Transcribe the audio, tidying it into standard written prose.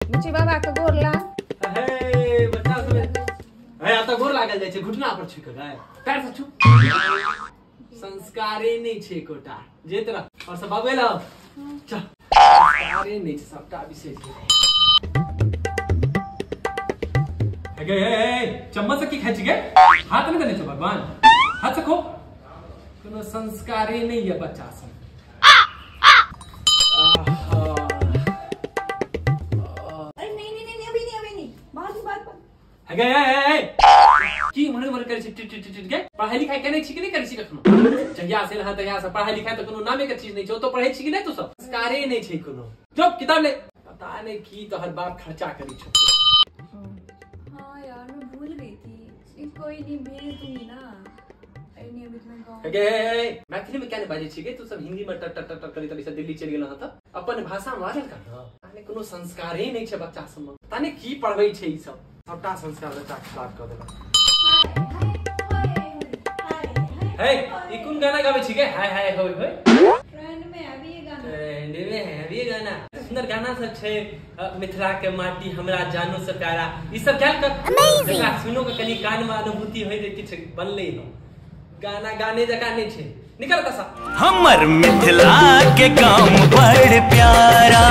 बुची बाबा के गोर लाग। हे बच्चा सब हे आ त गोर लागल जाइ छै, घुटना पर छू के गए, पैर से छू। संस्कारे नहीं छै एकोटा। जे तरह और सब बाबू एलो। चल संस्कारे नहीं छै, सबटा विशेष। हे हे चम्मच से की खाइ छी गे? हाथ नहीं देने छौ भगवान, हाथ से खो। कोनो संस्कारे नहीं है बच्चा सब। अरे नहीं नहीं नहीं, अभी नहीं अभी नहीं, बाद में बाद में। हे हे की मर मर करै छी टिट टिट टिट गे? पढ़ाई लिखाई केने छी कि नहीं करै छी कखनो? जहिया से रहा तहिया से पढ़ाई लिखाई त कोनो नामे के चीज नहीं छै। तो पढ़ै छी कि नहीं तू सब? संस्कारे नहीं छै कोनो। चुप, किताब ले। पता नहीं की तोहर बाप खर्चा करी छौ। हाँ यार मैं भूल गई थी। कोई नहीं, भेज दूंगी ना। अरे नहीं अभी तो मैं गाँव। गे मैथिली में क्या नहीं बाजै छी गे तू सब? हिंदी में टर टर टर करी तरी से दिल्ली चलि गेल हँ त अपन भाषा में बाजल कर न। ताने कोनो संस्कारे नहीं छै बच्चा सब में। ताने की पढ़बै छै ई सब? सबटा संस्कार बच्चा खराब कर देलक। हे ई कोन गाना गाबै छी गे? हाय हाय होय होय। ट्रेंड में अभी ये गाना, ट्रेंड में है अभी ये गाना। सुंदर गाना सब छै। मिथिला के माटी हमरा जानो से प्यारा, ई सब गायल कर। एकरा सुनो के कनी कान में अनुभूति होय जे किछु बनलै हँ। गाना गाने जकाँ नहीं छै। निकल कसा। हमर मिथिला के गाम बड़ प्यारा।